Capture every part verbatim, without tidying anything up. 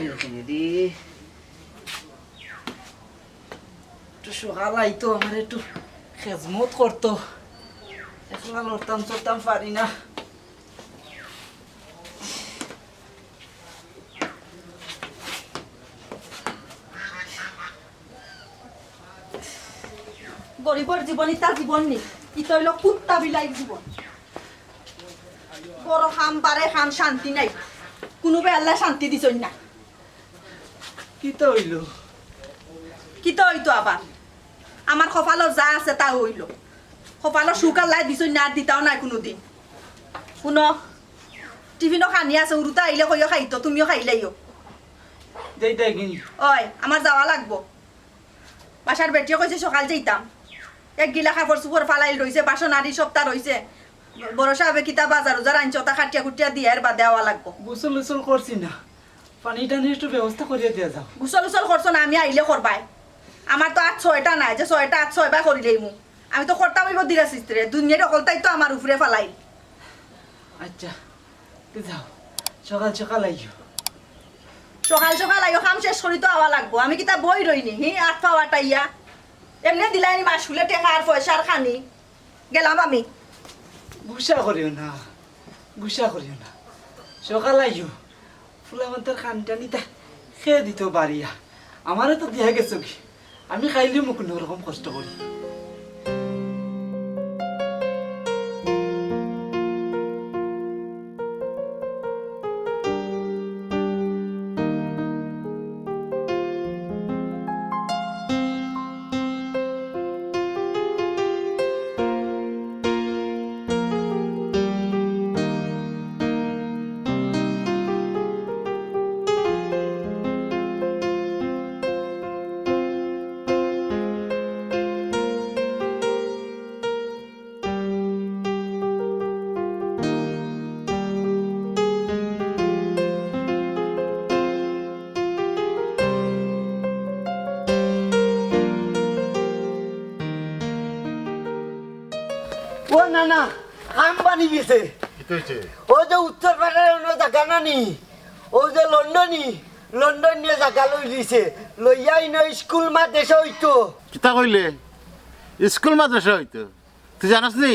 রে, একটু সকাল আইতো, আমার একটু খেজমত করতো। একলা লড়তাম চড়তাম পারি না। গরিবর জীবন ইতা জীবন নি, ইতা অইলো কুত্তা বিলাইর জীবন। বড় কাম বারে কাম, শান্তি নাই, কুনুবায় আল্লায় শান্তি দিছইন না। কিতা অইলো? কিতা অইতো আবার? আমার কপালো যা আছে তা অইলো। কপালো সুখ আল্লায় দিছইন না, আর দিতাও নায় কুনুদিন। হুনো, টিফিনো খানি আছে, হুরুতা আইলে কইও খাইতো, তুমিও খাইলাইও। যাইতায় কিনি? অয়, আমার যাওয়া লাগবো। বাসার বেটিয়ে কইছে সকাল যাইতাম। এক গিলা কাপড় চুপড় ফালাইল রইছে, বাসন আরি সবতা রইছে। বড় সাবে কিতা বাজার উজার আনছে, অতা কাটিয়া কুটিয়া দিয়া এর বাদে আওয়া লাগবো। গোসল উসল করছি না, পানি টানি একটু ব্যবস্থা করিয়া দিয়া যাও। গোসল উসল করছো না, আমি আইলে করবায়। আমার তো আর ছয়টা নাই যে ছয়টা আর ছয়বার করিলেইমু। আমি তো করতাম অইবো ধীরে সুস্থিরে, দুনিয়ার হকলতাই তো আমার উপরে ফালাইল। আচ্ছা, তে যাও, সকাল সকাল আইও। সকাল সকাল আইও, কাম শেষ করি তো আওয়া লাগবো। আমি কিতা বই রইনি, হি, আত পাও আটাইয়া? এমনে দিলাইনি মাসুলে টেকা আর পয়সার খানি। গেলাম আমি। গুসা করিও না, গুসা করিও না। সকাল আইও, ফুলাফান্তর খানটানি তা খেয়ে দিত বাড়িয়া। আমারে তো দিয়া গেছো কি, আমি খাইলিমু কুনু রকম কষ্ট করি। ও না না, আম বানি গেছে। কিতা অইছে? ও যে উত্তর পাড়ার অন্য জাগা না নি, ও যে লন্ডনি, লন্ডন নিয়ে জাগা লই লিছে, লইয়া ইনো স্কুল মাদ্রাসা অইতো। কিতা কইলে? স্কুল মাদ্রাসা অইতো? তুই জানাস নি,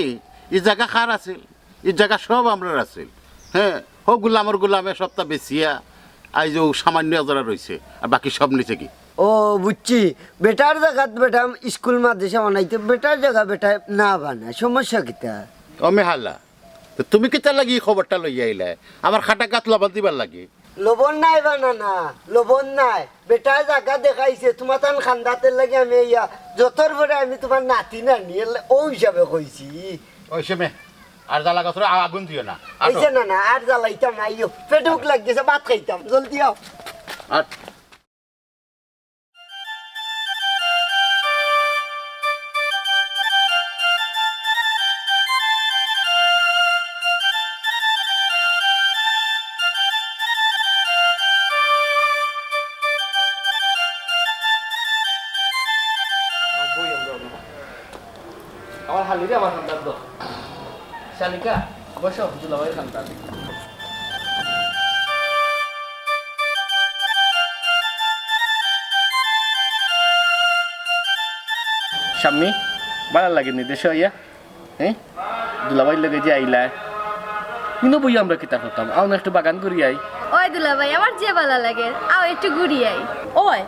ই জাগা কার আছিল? ই জাগা সব আমরার আছিল। হ্যাঁ, হো গুলামর গুলামে সবতা বেচিয়া আইজ ও সামান্য এজরা রইছে, আর বাকি সব নিছে কি? ও, বুঝছি। বেটার জাগাত বেটা স্কুল মাদ্রাসা বানাইতে, বেটার জাগা বেটায় না বানায়, সমস্যা কিতা? ও মেহালা, তো তুমি কিতার লাগি ই খবরটা লইয়া আইলায়? আমার খাটা গাত লবণ দিবার লাগি? লবণ নাই বানানা, লবণ নাই। বেটায় জাগা দেখাইছে, তুমার তান খান্দাতের লাগি আমি ইয়া, যতর পরে আমি তুমার নাতি নানি, এর লা-, ও হিসাবে কইছি। ওই সেমে, আর জ্বালা গাছরে আ-, আগুন দিও না। আটো। অইছে না, না, আর জ্বালাইতাম না, আইও। পেটে ভুক লাগিছে, ভাত খাইতাম, জলদি আও। আর আমার হালিরে আমার খান্দাত দাও। শালিকা, বসো, দুলাভাইর খান্দাত। শাম্মী, ভালা লাগেনি দেশো আইয়া? হ্যাঁ? দুলাভাইর লগে যে আইলায়, ইনো বইয়া আমরা কিতা করতাম? আও না একটু বাগান ঘুরি আই। ওই দুলাভাই, আমার যে ভালা লাগে, আও একটু ঘুরি আই। ওই,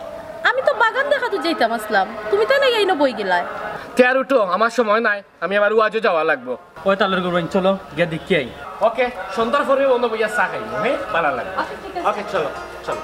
আমি তো বাগান দেখাত যাইতাম আছলাম, তুমি তাইলে ইনো বই গেলায়। তে আর উঠো, আমার সময় নাই, আমি আবার ওয়াজো যাওয়া লাগবো। ওই তালর গুরবাইন, চলো, গিয়া দেখি আই। ওকে, সন্ধ্যার পরে অনো বইয়া চা খাইমু, হ্যাঁ? ভালা লাগে। আচ্ছা, ঠিক আছে। ওকে, চলো, চলো।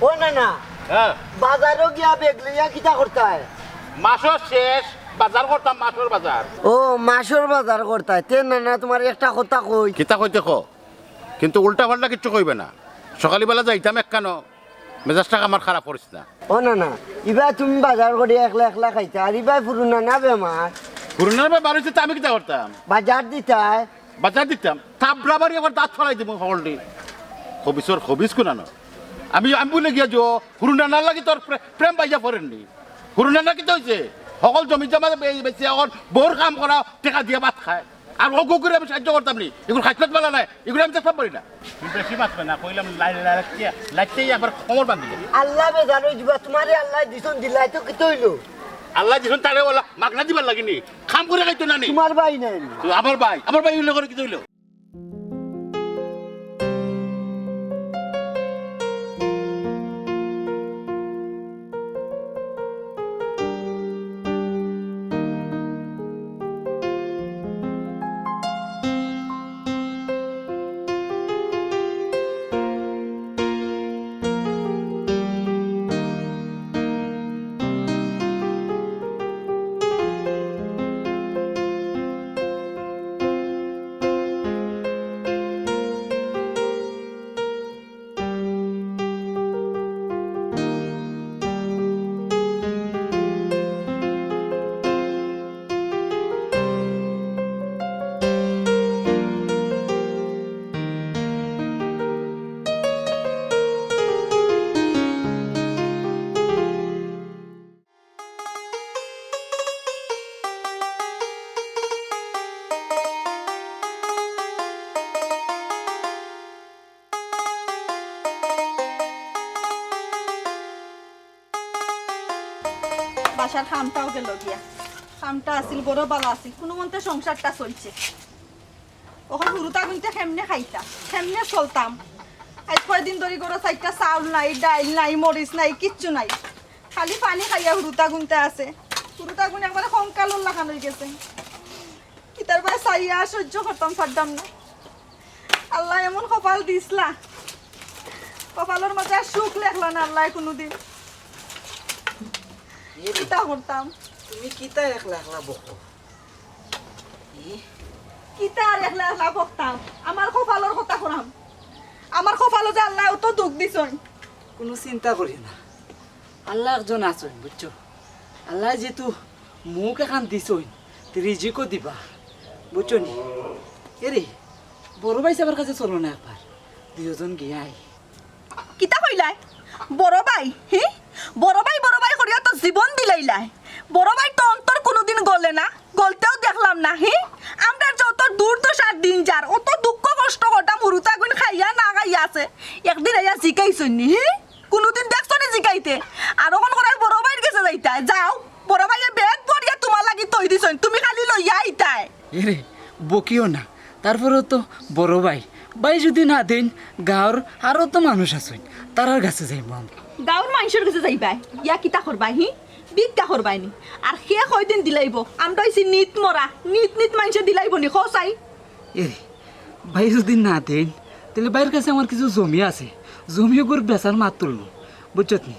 ও না না, হ্যাঁ। বাজারো গিয়া ব্যাগ লইয়া কিতা করতায়? মাসর শেষ, বাজার করতাম, মাসর বাজার। ও, মাসর বাজার করতায়। তে না না, তুমারে একটা কথা কই। কিতা কইতে ক, কিন্তু উল্টা পাল্টা কিচ্ছু কইবে না। সকালবেলা যাইতাম একখানো, মেজাজটা আমার খারাপ করিস না। ও না না, ইবা তুমি বাজার করি একলা একলা খাইতা, আর ইবা পুরুনা না বেমার। পুরুনার বেমার অইছে তো আমি কিতা করতাম? বাজার দিতায়। বাজার দিতাম, থাবড়া মারি আবার দাঁত ফালাই দিমু হকলটি। খবিসর খবিস কুনানো। আমি, আমি বুলে গিয়া যো, পুরুনানার লাগি তোর প্রে-, প্রেম বাইজা পড়েননি। পুরুনানা কিতা অইছে? হকল জমি জমা বে-, বেচি অখন বউর কাম করা, টেকা দিয়া ভাত খায়। আর অগু করে আমি সাহায্য করতাম নি। ইগুর খাইছলত বালা নায়, ইগুর আমি দেখতাম পারি না। তুই বেশি মাতবে না, কইলাম লাই-, লাই-, লাইতে, লাইতে আবার কোমর বান্ধি দেবে। আল্লাহ বেজার অই যিবা, তুমারে আল্লায় দিছইন দিলায় তো কিতা অইলো? আল্লায় দিছইন তারে ওলা মাগনা দিবার লাগি নি, কাম করি খাইতো না নি। তুমার ভাই নায় নি? তো আমার ভাই, আমার ভাই অইলে করে কিতা অইলো? বাসার কামটাও গেল গিয়া। কামটা আছিল, বড় বালা আছিল, কুনুমন্তে সংসারটা চলছে। অখন হুরুতা গুনতে কেমনে খাইতাম, কেমনে চলতাম? আইজ কয়দিন ধরি ঘরো চাইরটা চাউল নাই, ডাইল নাই, মরিচ নাই, কিচ্ছু নাই। খালি পানি খাইয়া হুরুতা গুনতে আছে। হুরুতা গুন একবারে কঙ্কালর লাখান অইগেছে। কিতার বায় চাইয়া সহ্য করতাম পারতাম না। আল্লায় এমন কপাল দিছলা, কপালর মাঝে আর সুখ লেখলা না আল্লায় কুনুদিন। কিতা করতাম? তুমি কিতা একলা একলা বকো? কিতা আর একলা একলা বকতাম? আমার কপালর কথা করাম। আমার কপালো যে আল্লায় অত দুখ দিছইন। কুনু চিন্তা করিও না, আল্লা একজন আছইন, বুঝছো? আল্লায় যেহেতু মুখ এখান দিছইন, তে রিজিকও দিবা, বুঝছো নি? এরে, বড় ভাইসাবর কাছে চলো না একবার, দুইজন গিয়া আই। কিতা কইলায়? বড় ভাই, হি? বড় ভাই, বড় ভাই করিয়া তো জীবন দিলাইলায়। বড় ভাই তো অন্তর কুনুদিন গলে না, গলতেও দেখলাম না, হি? আমরার যে অত দুর্দশার দিন যার, অত দুঃখ কষ্ট করতাম, হুরুতা গুন খাইয়া না খাইয়া আছে। একদিন আইয়া জিকাইছইন নি, হি? কুনুদিন দেখছো নি জিকাইতে? আর অখন করার বড় ভাইর গেছে যাইতায়, যাও, বড় ভাইয়ে ব্যাগ ভরিয়া তুমার লাগি থই দিছইন, তুমি খালি লইয়া আইতায়। এরে, বকিও না, তারপরেও তো বড় ভাই, ভাই যুদি না দেইন, গাঁওর আরো তো মানুষ আছইন, তারার গেছে যাইমু আমরা। গাঁওর মানষর গেছে যাইবায়, ইয়া কিতা করবায়, হি? ভিক্ষা করবায় নি? আর কে কয়দিন দিলাইবো? আমরা অইছি নিত মরা, নিত নিত মানষে দিলাইবো নি, কও চাই? এরে, ভাই যুদি না দেইন, তাইলে ভাইর গেছে আমার কিছু জমি আছে, জমি অগুর বেচার মাত তুলমু, বুঝছত নি?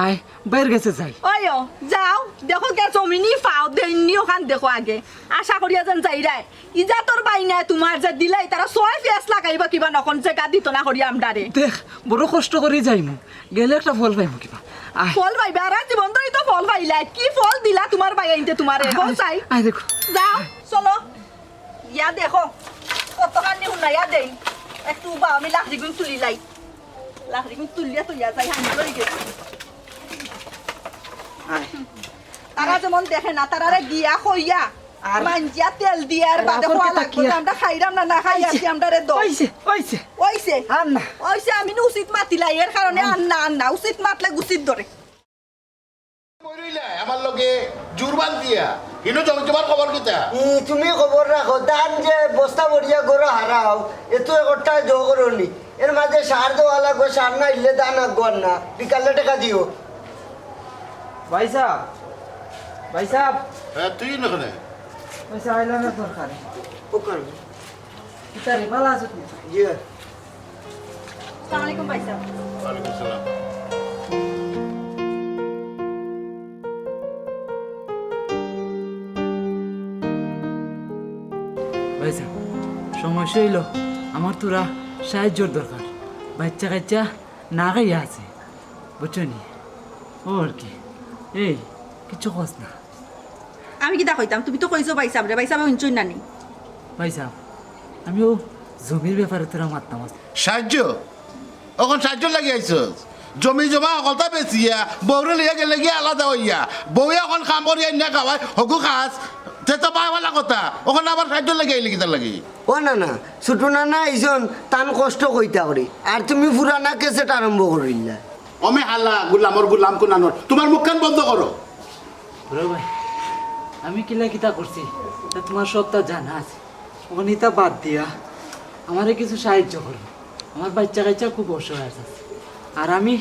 আয়, ভাইর গেছে যাই। ওই ও, যাও, দেখো কে জমি নি পাও, দেইন নি অখান দেখো আগে। আশা করিয়া যেন যাইরায়। ইজাতর ভাই নায় তুমার যে দিলায়, তারা ছয় ফেস লাগাইবা কিবা নখন, জেগা দিতো না করি আমরারে। দেখ, বড় কষ্ট করি যাইমু, গেলে একটা ফল পাইমু কিবা। আয়। ফল পাইবা, আর জীবন ধরি তো ফল পাইলায়। কি ফল দিলা তুমার ভাই আইনতে তুমারে? কও চাই। আয় দেখো। যাও, চলো। ইয়া দেখো, কতখানি হুনাইয়া দেইন। একটু উবা, আমি লাকড়িগুন তুলিলাই। লাকড়িগুন তুলিয়া তুলিয়া যাই, হানি লই গেছি। আয়। তারা যেমন দেখে না, তারারে গিয়া কইয়া, আর মাঞ্জিয়া তেল দিয়া আর বাদে আর খোয়া কিতা লাগবো, কিয়া? যে আমরা খাইরাম না, না খাই আছি, আমরারে দো। অইছে, অইছে। অইছে। আর না। অইছে, আমি না উচিত মাতিলাই, এর কারণে আর না, আর না, উচিত মাতলে গুচিত ধরে। কই রইলা? আমার লগে জুর বান্ধিয়া। ইনো জমি জমার খবর কিতা? ই, তুমি খবর রাখো, ধান যে বস্তা ভরিয়া গরো হারাও, এতো একটা জো করো নি। এর মাঝে সার দেওয়া লাগবো, সার না ইলে ধান আগুয়ার না। বিকালে টেকা দিও। ভাইসাব, ভাইসাব। হ্যাঁ, তুই না কেনে? ভাইসাব, আইলাম না দরকারে। ও কারণে। কিতা রে, ভালা আছো নি? জি। আসসালামু আলাইকুম ভাইসাব। ওয়ালাইকুম সালাম। ভাইসাব, সমস্যা অইলো, আমার থুড়া সাহায্যর দরকার। বাইচ্চা কাইচ্চা না খাইয়া আছে। বুঝছো নি? ও আর কি। এই, কিচ্ছু কস না। আমি কিতা কইতাম? তুমি তো কইছো ভাইসাবরে, ভাইসাবে হুনছইন না নি? ভাইসাব, আমি অউ জমির ব্যাপারে থুড়া মাততাম আছি। সাহায্য? অখন সাহায্যর লাগি আইছস? জমি জমা হকলতা বেচিয়া, বউরে লইয়া গেলে গিয়া আলাদা অইয়া, বউয়ে অখন কাম করিয়া আনিয়া খাওয়ায়, হগু খাস, তে তো বালা কথা। অখন আবার সাহায্যর লাগি আইলে কিতার লাগি? ও না না, ছোট নানা আইছইন, তান কষ্ট কইতা করি। আর তুমি পুরানা ক্যাসেট আরম্ভ করিলা। অমে হালা, গুলামর গুলাম কুনানর, তুমার মুখখান বন্ধ করো। বড় ভাই, আমি কিলা কিতা করছি, ইতা তুমার সবতা জানা আছে। অখন ইতা বাদ দিয়া আমারে কিছু সাহায্য করো। আমার বাইচ্চা কাইচ্চা খুব অসহায় আছে, আর আমি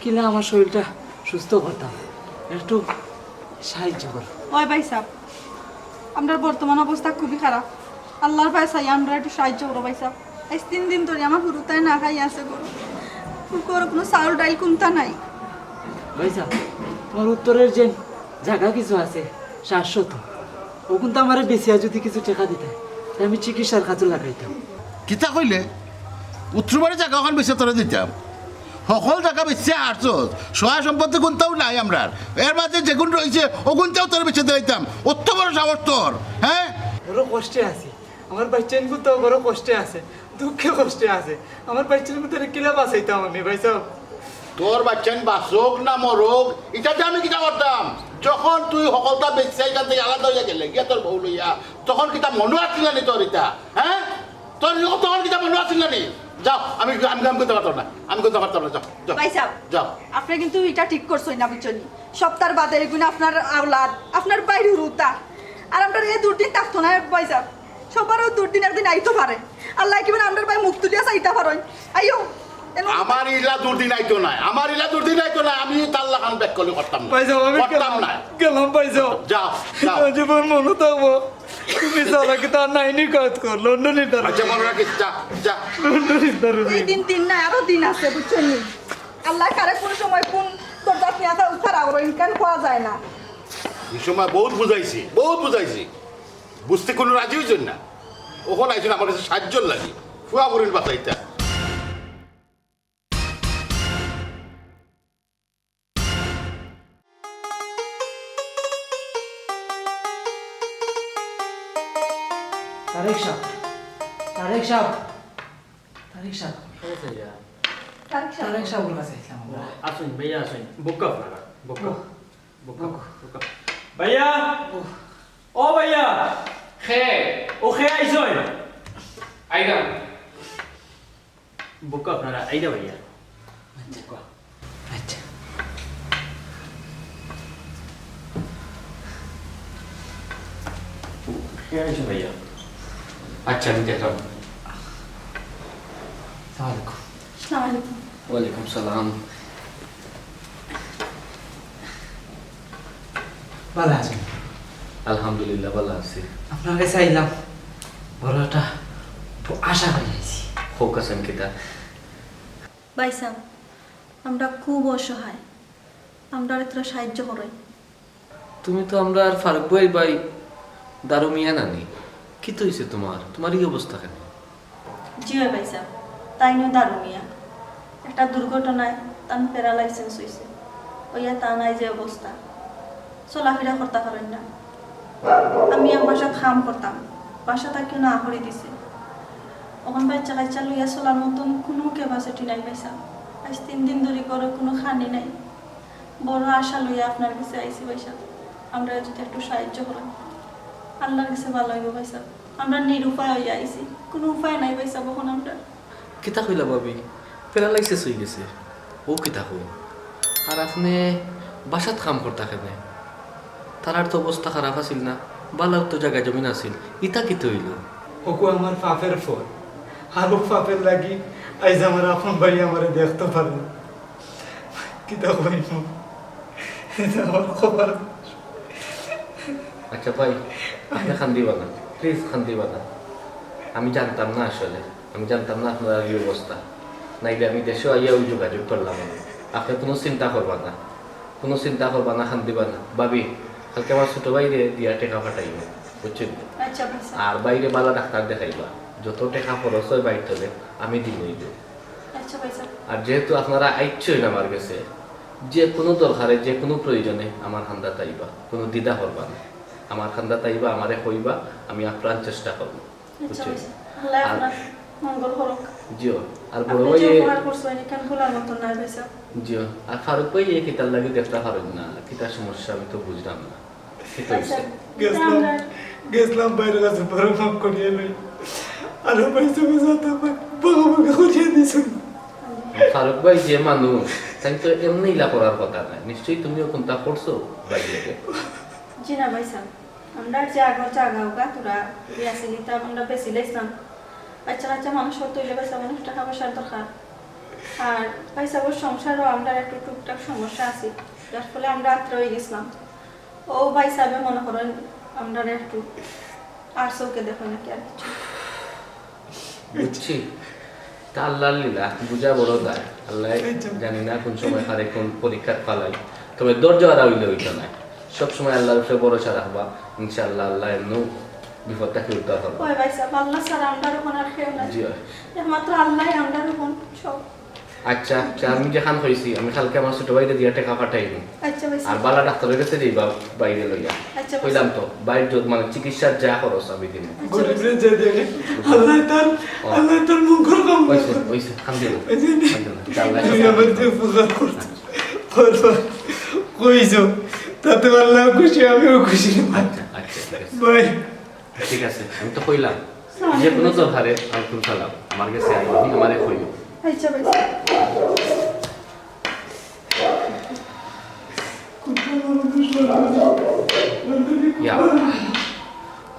কিলা আমার শরীরটা সুস্থ করতাম, একটু সাহায্য করো। ওই ভাইসাব, আমরার বর্তমান অবস্থা খুবই খারাপ। আল্লার পায় চাই, আমরারে একটু সাহায্য করো ভাইসাব। আইজ তিন দিন ধরি আমার হুরুতায় না খাই আছে গো। ঘরো কুনু চাউল ডাইল কুন্তা নাই। ভাইসাব, তুমার উত্তরর যে জাগা কিছু আছে, সাত শতক, অগুনতা আমারে বেচিয়া যুদি কিছু টেকা দিতায়, তে আমি চিকিৎসার কাজো লাগাইতাম। কিতা কইলে? উত্তরবাড়ি জাগা অখান বেচিয়া তোরে দিতাম। হকল জাগা বেচিয়া হারছস, সহায় সম্পত্তি কুন্তাও নাই আমরার। এর মাঝে যেগুন রইছে, অগুনতাও তোরে বেচিয়া দিলাইতাম। অত বড় সাহস তোর, হ্যাঁ? বড় কষ্টে আছি। আমার বাইচ্চাইনগুতাও বড় কষ্টে আছে, দুঃখে কষ্টে আছে। আমার বাইচ্চাইনগুতারে কিলা বাঁচাইতাম আমি, ভাইসাব? তোর বাইচ্চাইন বাঁচউক না মরউক, ইতাদি আমি কিতা করতাম? যখন তুই হকলতা বেচিয়া ইখান থাকি আলাদা অইয়া গেলে গিয়া তোর বউ লইয়া, তখন কিতা মনো আছিল না নি তোর ইতা? হ্যাঁ? তোর তখন কিতা মনো আছিল না নি? যাও, আমি, আমি, আমি কুন্তা পারতাম না, আমি কুন্তা পারতাম না, যাও, যাও। ভাইসাব, যাও। আপনে কিন্তু ইটা ঠিক করছইন না, বুঝছইন নি? সবতার বাদে এগুন আপনার আওলাদ, আপনার বাইরে হুরুতা। আর আমরার ই দুর্দিন থাকতো নায়, ভাইসাব। সবরউ দুর্দিন একদিন আইতো পারে। আল্লায় কিবা আমরার বায় মুখ তুলিয়া চাইতা পারইন। আইও, এনো। আমার ইলা দুর্দিন আইতো নায়, আমার ইলা দুর্দিন আইতো নায়। আমি তার লাখান বেক্কলি করতাম না। ভাইসাব, আমি করতাম গেলাম, না। গেলাম ভাইসাব। যাও, যাও। জীবন মনো থাকবো। তুমি ছাড়া কিতা নাইনি কাজ কর, লন্ডনি তার। আচ্ছা, মনো রাখিস, যা, যা। লন্ডনি তার। এই দিন দিন নায়, আরো দিন আছে, বুঝছইন নি? আল্লায় কারে কুন সময় কুন দরজাত নিয়া উঠার আগর ইনকান কওয়া যায় না। ই সময় বউত বুঝাইছি, বউত বুঝাইছি। বুঝতে কুনু রাজি অইছইন না। অখন আইছইন আমার কাছে সাহায্যর লাগি। ফুয়া ফুরির বাঁচাইতা। তারেক সাব, তারেক সাব, তারেক সাব। কে চাইয়া? তারেক সাব। তারেক সাবর কাছে আইছলাম আমরা। আছইন ভাইয়া, আছইন। বউক্কা আপনারা, বউক্কা। বউক্কা, বউক্কা। ভাইয়া! ও ভাইয়া! কে? ও কে আইছইন? আইরাম। বউক্কা আপনারা, আইরা ভাইয়া। আচ্ছা। বউক্কা। আচ্ছা। কে আইছে ভাইয়া? আচ্ছা, আমি দেখরাম। আসসালামু আলাইকুম। আসসালামু আলাইকুম। ওয়ালাইকুম সালাম। ভালা আছইন? আলহামদুলিল্লাহ, ভালা আছি। আপনার কাছে আইলাম, বড় একটা ব-, আশা করি আইছি। কউক্কা চাইন কিতা? ভাইসাব, আমরা খুব অসহায়, আমরারে থুড়া সাহায্য করইন। তুমি তো আমরার ফারুক ভাইর ভাই দারু মিয়া নানি? কিতা অইছে তুমার? তুমার ই অবস্থা কেনে? জি অয় ভাইসাব, তাইনউ দারু মিয়া। একটা দুর্ঘটনায় তান paralysis অইছে, অইয়া তান আইজ যে অবস্থা, চলাফিরা করতা পারইন না। আমি এক বাসাত কাম করতাম, বাসা থাকিও না করি দিছে। অখন বাইচ্চা কাইচ্চা লইয়া চলার মতন কুনু capacity নাই ভাইসাব। আইজ তিন দিন ধরি ঘরো কুনু খানি নাই। বড় আশা লইয়া আপনার গেছে আইছি ভাইসাব, আমরারে যুদি একটু সাহায্য করইন, আল্লার গেছে ভালা অইবো ভাইসাব। আমরা নিরুপায় অইয়া আইছি, কুনু উপায় নাই ভাইসাব অখন আমরার। কিতা কইলা ভাবি? Paralysis অইগেছে? অউ কিতা কইন? আর আপনে বাসাত কাম করতা কেনে? তারার তো অবস্থা খারাপ আছিল না, ভালা তো জাগা জমিন আছিল, ইতা কিতা অইলো? অগু আমার পাপের ফল, আর অউ পাপের লাগি আইজ আমার আপন ভাই আমারে দেখতো পারে না। কিতা কইমু? ইতা আমার কপাল। আচ্ছা ভাই, আপনে কান্দিবা না, please কান্দিবা না। আমি জানতাম না আসলে, আমি জানতাম না আপনার ই অবস্থা। নাইলে আমি দেশো আইয়াউ যোগাযোগ করলাম অনে। আপনে কুনু চিন্তা করবা না, কুনু চিন্তা করবা না, কান্দিবা না। ভাবি, কালকে আমার ছোট ভাইরে দিয়া টেকা পাঠাইমু, বুঝছইন? আচ্ছা ভাইসাব। আর ভাইরে ভালা ডাক্তার দেখাইবা, যত টেকা খরচ অয় বাইর থনে আমি দিমু অইবো। আচ্ছা ভাইসাব। আর যেহেতু আপনারা আইছইন আমার গেছে, যে কুনু দরকারে, যে কুনু প্রয়োজনে আমার কান্দাত আইবা, কুনু দ্বিধা করবা না। আমার কান্দাত আইবা, আমারে কইবা, আমি আপ্রাণ চেষ্টা করমু। আচ্ছা, বুঝছো? আচ্ছা। আল্লাহ আর আপনার মঙ্গল করুক। জিও, আর বড় আপনি যে ভাইয়ে উপকার করছেন, এখান ভুলার মতন না, ভাই সাহেব। জিও, আর ফারুক ভাইয়ে কিতার লাগি দেখতা পারইন না, কিতা সমস্যা আমি তো বুঝলাম না। কিতা আচ্ছা, হইছে? এটা গেছলাম, আমরা গেছলাম ভাইর কাছে, বড় মাফ করিয়া লই। আর ভাই সাহেব যাতা ভাই বকা বকা করিয়া দিছইন। ফারুক ভাই যে মানুষ, তাইন তো এমনে ইলা করার কথা নায়। নিশ্চয়ই তুমিও কুনতা করছো ভাইর লগে। জি না ভাই সাহেব, আমরা যে আগর জাগা উগা তোরা দিয়া আছিল, ইতা আমরা বেচিলাইছলাম। বাচ্চা কাচ্চা মানুষ করতে অইলে ভাই সাহেব অনেক টেকা পয়সার দরকার। আর ভাই সাহেবর সংসারও আমরা একটু টুকটাক সমস্যা আছে, যার ফলে আমরা আত্রা অই গেছলাম। ও ভাই সাহেবে মনে করইন আমরারে একটু আর চউখে দেখইন না কি আর কিছু। বুঝছি। তা আল্লাহর লীলা, বুঝা বড় দায়। আল্লাহ এই তো। জানি না কুন সময় কারে কুন পরীক্ষাত ফালাইন। তবে ধৈর্য হারা অইলে অইতো নায়। সব সময় আল্লাহর উপরে ভরসা রাখবা। ইনশাআল্লাহ আল্লাহ এমনেউ বিপদ থাকি উদ্ধার করবা। ওই ভাই সাহেব, আল্লাহ ছাড়া আমরার অখন আর কেউ নাই। জি অয়। একমাত্র আল্লাহই আমরার অখন সব। আচ্ছা, আচ্ছা, আমি যেখান কইছি, আমি কালকে আমার ছোট ভাইরে দিয়া টেকা পাঠাইমু। আচ্ছা, ভাই আর সাহেব। বালা ডাক্তারর গেছে যাইবা বাইরে লইয়া। আচ্ছা, ভাই কইলাম সাহেব। তো, বাইর যত মানে চিকিৎসার যা খরচ আমি দিমু। আচ্ছা, ভাই সাহেব। গরিবরে যে দেয়, আল্লাহ তার, ও। আল্লাহ তার মুখর কাম অইছে, করে। অইছে, কান্দিও না। অইছে নি? কান্দিও না। আল্লাহ তুমি আমার যে উপকার করছো, করবা, কইছো, তাতে আল্লাহ খুশি, আমিও খুশি। আচ্ছা, আচ্ছা, ঠিক আছে। ভাই। ঠিক আছে, আমি তো কইলাম, সালাম যে কোনো আলাইকুম। দরকারে আলাইকুম সালাম, আমার গেছে আইও, আমি আমারে কইও। আচ্ছা, ভাই। ইয়া,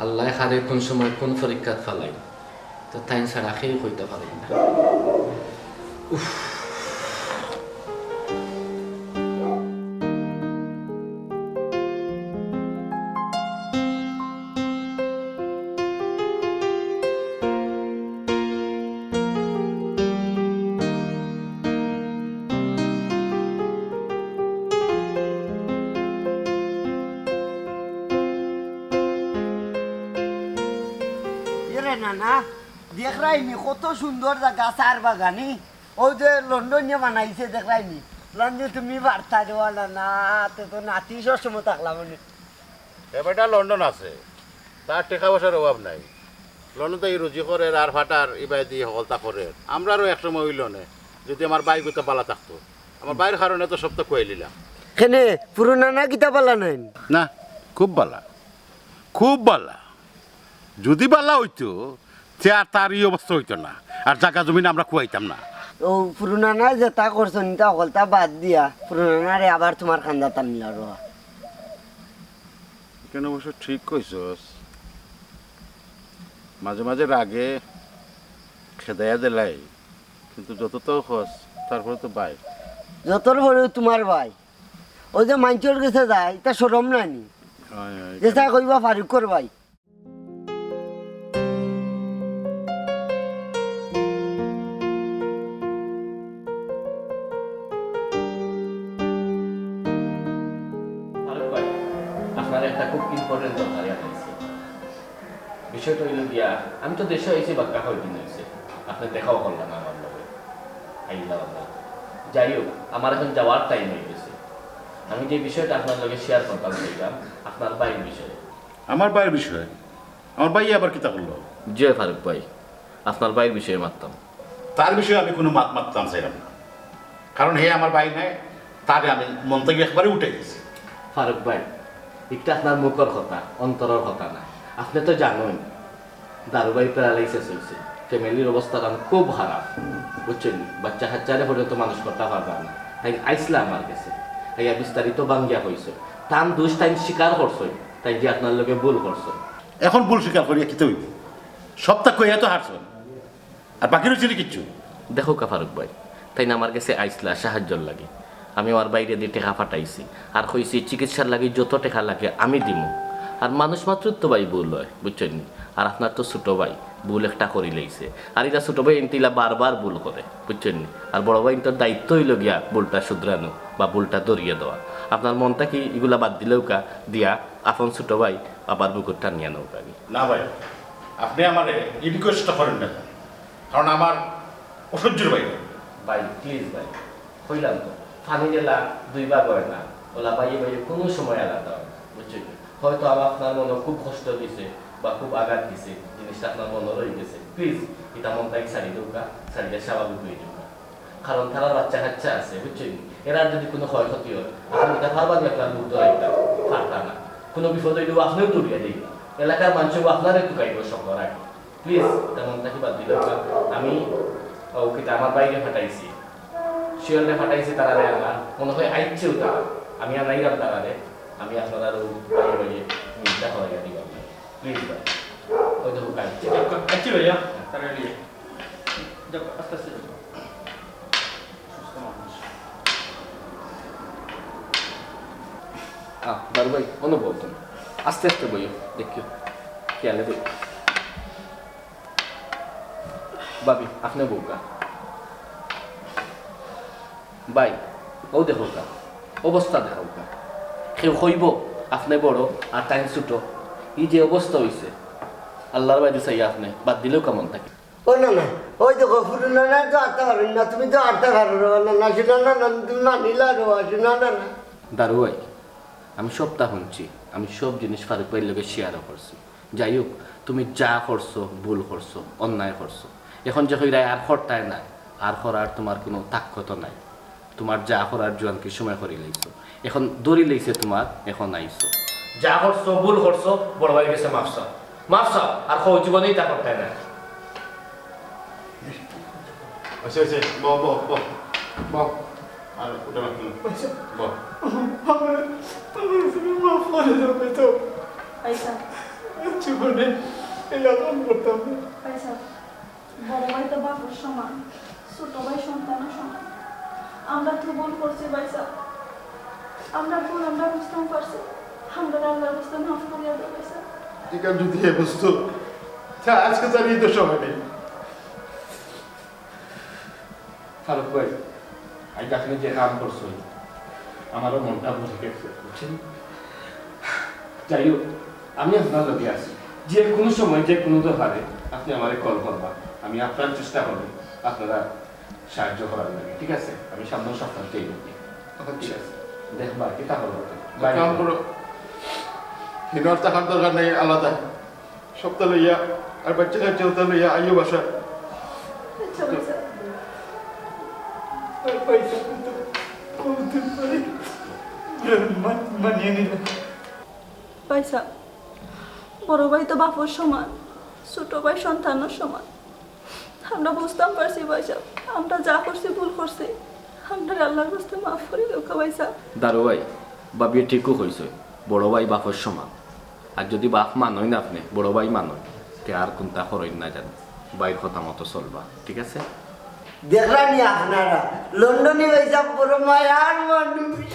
আল্লাহ কারে কোন সময় কোন পরীক্ষাত ফালাই, তো তাইন ছাড়া কেউ কইতা পারে না। উফ। এরে নানা, দেখরায়নি কত সুন্দর জাগা, চার বাগানি। অউ যে লন্ডনিয়ে বানাইছে, দেখরায়নি। লন্ডন তুমি বার্তা দেওয়া না, না, তে তো নাতি সব সময় থাকলাম নি। এ বেটা লন্ডন আছে, তার টেকা পয়সার অভাব নাই। লন্ডন তো ই রুজি করের আর ফাটার, ইবায় দি হকলতা করের। আমরারও এক সময় অইলো নে, যদি আমার ভাই গুতা বালা থাকতো। আমার ভাইর কারণে তো সবতা খুয়াইলিলাম। কেনে, পুরো নানা কিতা বালা নাইন? না, খুব বালা, খুব বালা। যদি বালা অইতো, তে আর তার ই অবস্থা অইতো না, আর জাগা জমিন আমরা খুয়াইতাম না। অউ পুরো নানায় যেতা করছইন, ইতা হকলতা বাদ দিয়া, পুরো নানারে আবার তুমার কান্দাত আনিলাও। কেনে অবশ্য ঠিক কইছস, মাঝে মাঝে রাগে খেদাইয়া দিলাই, কিন্তু যত তো কস, তারপরে তো ভাই। যতর পরেও তুমার ভাই। অউ যে মাইনষর গেছে যায়, ইতা শরম নায়নি? অয়, অয়, যেতা কইবা ফারুকর ভাই। ফারুক ভাই, আপনার একটা খুব important দরকারে আমি আইছি। বিষয়টা অইলো গিয়া, আমি তো দেশে আইছি বাক্কা কয়দিন অইছে, আপনে দেখাও করলা না আমার লগে। আইলা বাবা। যাই হোক, আমার এখন যাওয়ার time অই গেছে। আমি যে বিষয়টা আপনার লগে share করতাম চাইলাম, আপনার ভাইর বিষয়ে। আমার ভাইর বিষয়ে? আমার ভাইয়ে আবার কিতা করলো? জি অয় ফারুক ভাই, আপনার ভাইর বিষয়ে মাততাম। তার বিষয়ে আমি কুনু মাত মাততাম চাইলাম না, কারণ হে আমার ভাই নায়, তারে আমি মন থাকি একবারে উঠাই দিছি। ফারুক ভাই, ইটা আপনার মুখর কথা, অন্তরর কথা না। আপনে তো জানইন, দারু ভাই paralysis অইছে, family-র অবস্থা তান খুব খারাপ, বুঝছইন নি? বাচ্চা কাচ্চারে পর্যন্ত মানুষ করতা পারবা না। তাইন আইছলা আমার গেছে, আইয়া বিস্তারিত ভাঙ্গিয়া কইছইন, তান দুষ তাইন স্বীকার করছইন, তাইন যে আপনার লগে ভুল করছইন। এখন ভুল স্বীকার করিয়া কিতা অইবো? সবতা কইয়া তো হারছইন। আর বাকি রইছে নি কিচ্ছু? দেখউক্কা ফারুক ভাই, তাইন আমার গেছে আইছলা সাহায্যর লাগি। আমি আমার ভাইরে দি টেকা পাঠাইছি। আর কইছি, "চিকিৎসার লাগি যত টেকা লাগে আমি দিমু।" আর মানুষ মাত্রই তো ভাই ভুল অয়, বুঝছইন নি? আর আপনার তো ছোট ভাই, ভুল একটা করিলাইছে। আর ইটা ছোট ভাইয়াইন্তে ইলা বারবার ভুল করে, বুঝছইন নি? আর বড় ভাইয়াইন্তর দায়িত্ব অইলো গিয়া ভুলটা শুধরানো বা ভুলটা ধরিয়া দেওয়া। আপনার মন থাকি ইগুলা বাদ দিলাউক্কা, দিয়া আপন ছোট ভাই আবার বুকর টানিয়া নেউক্কা। না ভাই, আপনে আমারে ই request-টা করেন না, কারণ আমার অসহ্যর বাইরে। ভাই, please ভাই, কইলাম তো, পানি যেলা দুই ভাগ অয় না, অউলা ভাইয়ে ভাইয়ে কুনু সময় আলাদা অয় না, বুঝছইন? হয়তো আবার আপনার মনো খুব কষ্ট দিছে বা খুব আঘাত দিছে, জিনিসটা আপনার মনো রইগেছে, please ইটা মন থাকি ছাড়ি দেউক্কা, ছাড়িয়া স্বাভাবিক অই যাউক্কা। কারণ তারার বাচ্চা কাচ্চা আছে, বুঝছইন? এরার যুদি কুনু ক্ষয়ক্ষতি অয়, আপনে ইটা পারবা নি আপনার মুখ ধরাইতা? পারতা না। কুনু বিপদ অইলেও আপনেউ দৌড়িয়া যাইবা, এলাকার মানষেও আপনারে তুকাইবো সকলর আগে। Please, ইটা মন থাকি বাদ দিলাউক্কা। আমি, ও কিতা, আমার ভাইরে ফাটাইছি, শিয়ালরে ফাটাইছি তারারে আনলা, মনো অয় আইচ্ছেও তারা, আমি আনাইরাম তারারে, আমি আপনারার অউ ভাইয়ে ভাইয়ে মিলটা করাইয়া দিবাম। Please ভাই, অউ দেখউক্কা আইচ্ছে। আচ্ছা ভাইয়া, তারা নিয়ে যাও, আস্তে আস্তে যাও। সুস্থ মানুষ। আহ, দারু ভাই, অনুভব তুমি। আস্তে আস্তে বইও, দেখিও। খেয়ালে বইও। ভাবি, আপনে বউক্কা। ভাই, অউ দেখউক্কা, অবস্থা দেখউক্কা। কেউ কইবো, আপনে বড় আর তাইন ছোট। ই যে অবস্থা অইছে, আল্লার বায়দি চাইয়া আপনে বাদ দিলাউক্কা মন থাকি। ও না না, ওই দেখো, ফুরু নানা তো আটতা পারইন না, তুমি তো আটতা পারো না, না, না, শুনো না, না, তুমি মানিলা রো, শুনো না, না। দারু ভাই, আমি সবটা হুনছি, আমি সব জিনিস ফারুক ভাইর লগে share-ও করছি। যাই হোক, তুমি যা করছো, ভুল করছো, অন্যায় করছো, এখন যে কইরায় আর করতায় না, আর করার তুমার কুনু তাকত নাই। তুমার যা করার জুয়ানকির সময় করিলাইছো, এখন ধরিলাইছে তুমার, এখন আইছো। যা করছো, ভুল করছো, বড় ভাইর গেছে মাফ চাও, মাফ চাও, আর কও জীবনে ইতা করতায় না। আচ্ছা, আচ্ছা, বও, বও, বও, বও। আর উঠো না, হুম। আচ্ছা। বও। আমার, আমার তুমি মাফ করি দেও তো। ভাইসাব। জীবনে এরকম করতাম না। ভাইসাব, বড় ভাই তো বাপর সমান, ছোট ভাই সন্তানর সমান। আমরা তো ভুল করছি ভাইসাব, আমরা ভুল আমরা বুঝতাম পারছি, আমরা আল্লার রাস্তায় মাফ করিয়া দেও ভাইসাব। ইখান যুদি হে বুঝতো, তা আজকে তার এই দশা অইতো না। ফারুক ভাই, আইজ আপনে যে কাম করছইন, আমারও মনটা ভরি গেছে, বুঝছইন? যাই হোক, আমি আপনার লগে আছি, যে কুনু সময়, যে কুনু দরকারে আপনে আমারে call করবা, আমি আপ্রাণ চেষ্টা করমু আপনারার সাহায্য করার লাগি, ঠিক আছে? আমি সামনের সপ্তাহ থেকে, ঠিক আছে? দেখবা, কিতা করবা? কাম করো, হিনর থাকার দরকার নাই, আলাদা। সবতা লইয়া, আর বাচ্চা কাচ্চা ওতা লইয়া আইও বাসায়। আচ্ছা, ভাইসাব। আর ভাইসাব তো কতদিন পরে মান-, মানিয়ে নিলাম। ভাইসাব, বড় ভাই তো বাপর সমান, ছোট ভাই সন্তানর সমান। আমরা বুঝতাম পারছি ভাইসাব, আমরা যা করছি ভুল করছি, আমরা আল্লার রাস্তায় মাফ করি দেউক্কা ভাইসাব। দারু ভাই, ভাবিয়ে ঠিকউ কইছইন, বড় ভাই বাপর সমান। আর যুদি বাপ মানইন আপনে, বড় ভাই মানইন, তে আর কুনতা করইন না জানো, ভাইর কথা মতো চলবা, ঠিক আছে? দেখরা নি আপনারা, লন্ডনী ভাইসাব বড় মায়ার মানুষ।